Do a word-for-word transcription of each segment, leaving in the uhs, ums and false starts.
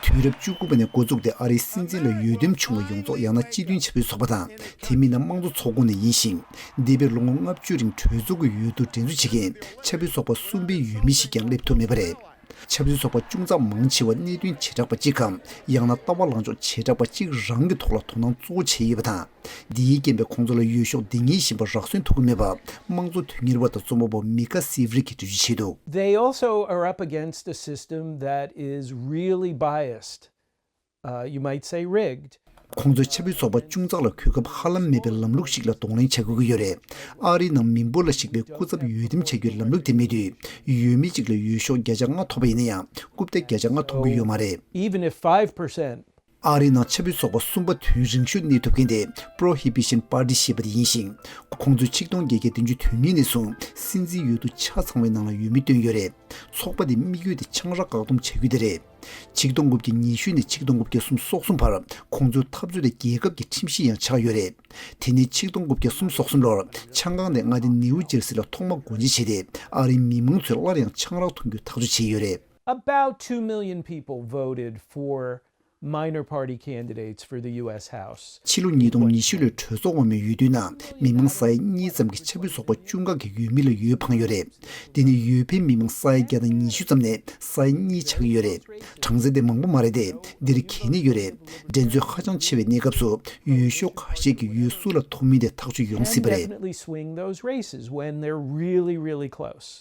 དུས་རབས་བཅུ་དགུ་པ་ནས་འགོ་བཙུགས་ཏེ་ཨ་རིའི་སྲིད་འཛིན་ལ་འོས་འདེམས་བྱུང་བ་ཡོངས་རྫོགས་ཡང་ན་སྤྱི་མཐུན་ཆབ་སྲིད་ཚོགས་པ་དང་དེ་མིན་ན་དམངས་གཙོ་ཚོགས་ཁོངས་ནས་ཡིན་ཞིང་། འདས་པའི་ལོ་ངོ་ལྔ་བཅུ་རིང་གྲོས་ཚོགས་ཀྱི་འོས་བསྡུ་འགྲན་རྩོད་བྱེད་མཁན་ཆབ་སྲིད་ཚོགས་པ་གསུམ་པའི་འོས་མི་ཞིག་ཀྱང་སླེབས་ཐུབ་མེད་པ་རེད། ཆབ་སྲིད་ཚོགས་པ་ཅུང་ཙམ་མང་ཆེ་བ་གནད་དོན་བྱེ་བྲག་པ་གཅིག་གམ་ཡང་ན་ལྟ་བ་ལངས་ཕྱོགས་བྱེ་བྲག་པ་གཅིག་རང་གི་ཐོག་ལ་དོ་སྣང་གཙོ་བོ་བྱས་ཡོད་པ་དང་། འདིའི་རྐྱེན་པས་ཁོང་ཚོ་ལ་འོས་ཤོག་འདི་ཉིད་བཞིན་པ་རག་སོན་ཐུབ་ཀྱི་མེད་པ་དམངས་གཙོ་དོན་གཉེར་བ་དང་རྩོམ་པ་པོ་མི་ཀ་སི་ཝི་རིག་གིས་འགྲེལ་བརྗོད་བྱས་འདུག། They also are up against a system that is really biased, uh, you might say rigged. ཁོང་ཚོས་ཆབ་སྲིད་ཚོགས་པ་ཅུང་ཙག་ལ་གོ་སྐབས་ཧ་ལམ་མེད་པའི་ལམ་ལུགས་ཤིག་ལ་གདོང་ལེན་བྱ་དགོས་ཀྱི་ཡོད་རེད། ཨ་རིའི་ནང་མི་འབོར་ལ་གཞིགས་པའི་སྐུ་ཚབ་འོས་འདེམས་བྱ་རྒྱུའི་ལམ་ལུགས་དེ་མེད་དུས། འོས་མི་གཅིག་ལ་འོས་ཤོག་བརྒྱ་ཆ་ལྔ་ཐོབ་པ་ཡིན་ན་ཡང་རྐུབ་སྟེགས་བརྒྱ་ཆ་ལྔ་མཐོང་གི་ཡོད་མ་རེད། Even if five percent ཨ་རིའི་ནང་ཆབ་སྲིད་ཚོགས་པ་གསུམ་པ་དུས་རིང་ཤོས་གནས་ཐུབ་མཁན་དེ་Prohibition Party ཞེས་པ་དེ་ཡིན་ཞིང་། ཁོང་ཚོས་ཆིག་སྟོང་བརྒྱད་བརྒྱ་བདུན་ཅུ་དོན་གཉིས་ནས་བཟུང་སྲིད་འཛིན་འོས་བསྡུ་ཆ་ཚང་བའི་ནང་ལ་འོས་མི་བཏོན་ཡོད་རེད། ཚོགས་པ་དེའི་དམིགས་ཡུལ་དེ་ཆང་རག་བཀག་སྡོམ་བྱ་རྒྱུ་དེ་རེད། ཆིག་སྟོང་དགུ་བརྒྱ་ཉི་ཤུ་ནས་ཆིག་སྟོང་དགུ་བརྒྱ་སུམ་ཅུ་སོ་གསུམ་བར་ཁོང་ཚོའི་འཐབ་རྩོད་དེ་རྒྱལ་ཁབ་ཀྱི་ཁྲིམས་གཞི་ཡང་ཆགས་ཡོད་རེད། དེ་ནས་ཆིག་སྟོང་དགུ་བརྒྱ་སུམ་ཅུ་སོ་གསུམ་ལོར་ཆང་ཁང་དེ་མངའ་སྡེ་ནིའུ་ཇར་སི་ལ་ཐོག་མ་སྒོ་འབྱེད་བྱས་ཏེ་ཨ་རིའི་མི་མང་ཚོས་སླར་ཡང་ཆང་རག་འཐུང་རྒྱུ་ཐག་གཅོད་བྱས་ཡོད་རེད། About two million people voted for minor party candidates for the U S House. ཕྱི་ལོ་ཉིས་སྟོང་ཉི་ཤུ་ལོའི་གྲོས་ཚོགས་འོག་མའི་འོས་བསྡུའི་ནང་མི་མང་ས་ཡ་གཉིས་ཙམ་གྱིས་ཆབ་སྲིད་ཚོགས་པ་བཅུ་ཁག་གི་འོས་མི་ལ་འོས་འཕངས་ཡོད་རེད། འདི་ནི་འོས་འཕེན་མི་མང་ས་ཡ་བརྒྱ་དང་ཉི་ཤུ་ཙམ་ནས་ས་ཡ་གཉིས་ཆགས་ཀྱི་ཡོད་རེད། གྲངས་ཚད་དེ་མང་པོ་མ་རེད་དེ། འདིར་གལ་གནད་ཡོད་རེད། འགྲན་རྩོད་ཧ་ཅང་ཆེ་བའི་གནས་སྐབས་སུ་འོས་ཤོག་ཁ་ཤས་ཀྱི་འོས་སུ་ལ་ཐོབ་མིན་དེ་ཐག་གཅོད་ཡོང་སྲིད་པ་རེད། Definitely swing those races when they're really, really close.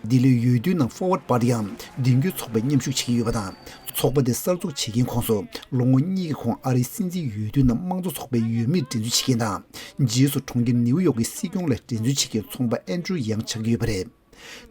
འདི་ལོའི་འོས་བསྡུའི་ནང་Forward Party ཡང་མདུན་སྐྱོད་ཚོགས་པས་མཉམ་ཞུགས་བྱེད་ཀྱི་ཡོད་པ་དང་། ཚོགས་པ་དེ་གསར་འཛུགས་བྱེད་མཁན་ཁོངས་སུ་ལོ་ངོ་གཉིས་ཀྱི་གོང་ཨ་རིའི་སྲིད་འཛིན་འོས་བསྡུའི་ནང་དམངས་གཙོ་ཚོགས་པའི་འོས་མིར་འགྲན་རྩོད་བྱེད་མཁན་དང་། རྗེས་སུ་གྲོང་ཁྱེར་ནིའུ་ཡོག་གི་སྲིད་སྐྱོང་ལ་འགྲན་རྩོད་བྱེད་མཁན་ཚོང་པ་Andrew Yang ཆགས་ཀྱི་ཡོད་པ་རེད།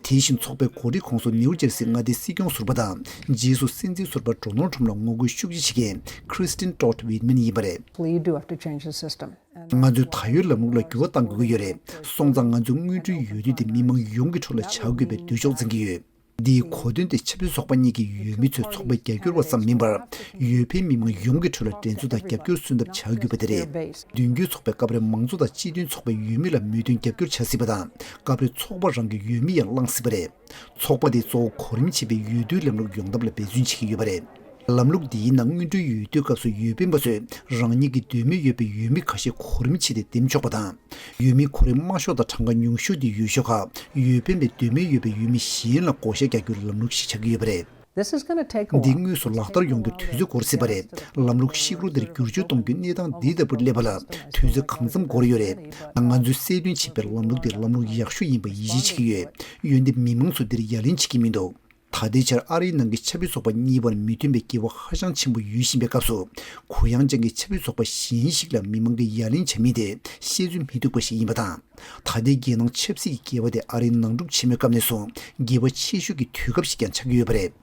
དེ་བཞིན་ཚོགས་པའི་འགོ་ཁྲིད་ཁོངས་སུ་ནིའུ་ཇར་སི་མངའ་སྡེའི་སྲིད་སྐྱོང་ཟུར་པ་དང་། རྗེས་སུ་སྲིད་འཛིན་ཟུར་པ་Donald Trump ལ་ངོ་རྒོལ་ཤུགས་ཆེ་བྱེད་མཁན་Kristen Todd Whitman ཡིན་པ་རེད། We do have to change the system. ང་ཚོས་ད་ཡོད་ལམ་ལུགས་ལ་འགྱུར་བ་གཏང་དགོས་ཀྱི་ཡོད་རེད། སོང་ཙང་ང་ཚོས་སྔོན་འགྲོའི་འོས་བསྡུ་དེ་མི་མང་ཡོངས་ཀྱི་ཁྲོད་ལ་བྱ་དགོས་པའི་འདོད་ཕྱོགས་འཛིན་གྱི་ཡོད། འདིའི་གོ་དོན་དེ་ཆབ་སྲིད་ཚོགས་པ་གཉིས་ཀྱི་འོས་མི་ཚོས་ཚོགས་པའི་རྒྱབ་སྐྱོར་བ་ཙམ་མིན་པར། འོས་འཕེན་མི་མང་ཡོངས་ཀྱི་ཁྲོད་ལ་འགྲན་རྩོད་དང་རྒྱབ་སྐྱོར་སོན་ཐབས་བྱ་དགོས་པ་དེ་རེད། མདུན་སྐྱོད་ཚོགས་པས་སྐབས་རེ་མང་གཙོ་དང་སྤྱི་མཐུན་ཚོགས་པའི་འོས་མི་ལ་མོས་མཐུན་རྒྱབ་སྐྱོར་བྱ་སྲིད་པ་དང་། སྐབས་རེ་ཚོགས་པ་རང་གི་འོས་མི་ཡང་བླངས་སྲིད་པ་རེད། ཚོགས་པ་དེས་གཙོ་བོ་གོ་རིམ་ཆེན་པོའི་འོས་བསྡུའི་ལམ་ལུགས་ཡོང་ཐབས་ལ་འབད་བརྩོན་བྱེད་ཀྱི་ཡོད་པ་རེད། ལམ་ལུགས་འདིའི་ནང་སྔོན་འགྲོའི་འོས་བསྡུའི་སྐབས་སུ་འོས་འཕེན་པ་ཚོས་རང་ཉིད་ཀྱི་འདོད་མོས་ཡོད་པའི་འོས་མི་ཁ་ཤས་གོ་རིམ་ཕྱེ་སྟེ་འདེམས་ཆོག་པ་དང་། འོས་མི་གོ་རིམ་དམའ་ཤོས་དང་གྲངས་ཀ་ཉུང་ཤོས་དེའི་འོས་ཤོག་ཁག་འོས་འཕེན་པའི་འདོད་མོས་ཡོད་པའི་འོས་མི་གཞན་ལ་བགོ་བཤའ་རྒྱག་རྒྱུའི་ལམ་ལུགས་ཤིག་ཆགས་ཀྱི་ཡོད་པ་རེད། This is going to take a འདི་while. དངོས་སུ་ལག་བསྟར་ཡོང་རྒྱུར་དུས་ཚོད་འགོར་སྲིད་པ་རེད། ལམ་ལུགས་ཤིག་རོ་འདིར་བསྒྱུར་བཅོས་གཏོང་རྒྱུའི་གནས་སྟངས་འདི་ལྟ་བུར་སླེབས་པ་ལ་དུས་ཚོད་གང་འཚམ་འགོར་ཡོད་རེད། ང་ཚོས་གསལ་སྟོན་བྱས་པའི་ལམ་ལུགས་འདི་ལམ་ལུགས་ཡག་ཤོས་ཡིན་པ་ཡིད་ཆེས་བྱེད་ཀྱི་ཡོད། འོན་ཏེ་མི་མང་ཚོས་འདིར་ཡ་ལན་བྱེད་ཀྱི་མི་འདུག། ད་ལྟའི་ཆར་ཨ་རིའི་ནང་གི་ཆབ་སྲིད་ཚོགས་པ་གཉིས་བར་མི་མཐུན་པའི་འགལ་བ་ཧ་ཅང་ཆེན་པོ་ཡོད་བཞིན་པའི་སྐབས་སུ། གུ་ཡངས་ཅན་གྱི་ཆབ་སྲིད་ཚོགས་པ་གཞན་ཞིག་ལ་མི་མང་གིས་ཡ་ལན་བྱ་མིན་དེ་བཤད་ཚུལ་མི་འདུག་པ་ཞིག་ཡིན་པ་དང་། ད་ལྟའི་རྒྱལ་ནང་ཆབ་སྲིད་ཀྱི་འགལ་བ་དེ་ཨ་རིའི་ནང་འཁྲུག་ཆེན་མོའི་སྐབས་ནས་བཟུང་འགལ་བ་ཆེ་ཤོས་ཀྱི་དུས་སྐབས་ཤིག་ཀྱང་ཆགས་ཀྱི་ཡོད་པ་རེད།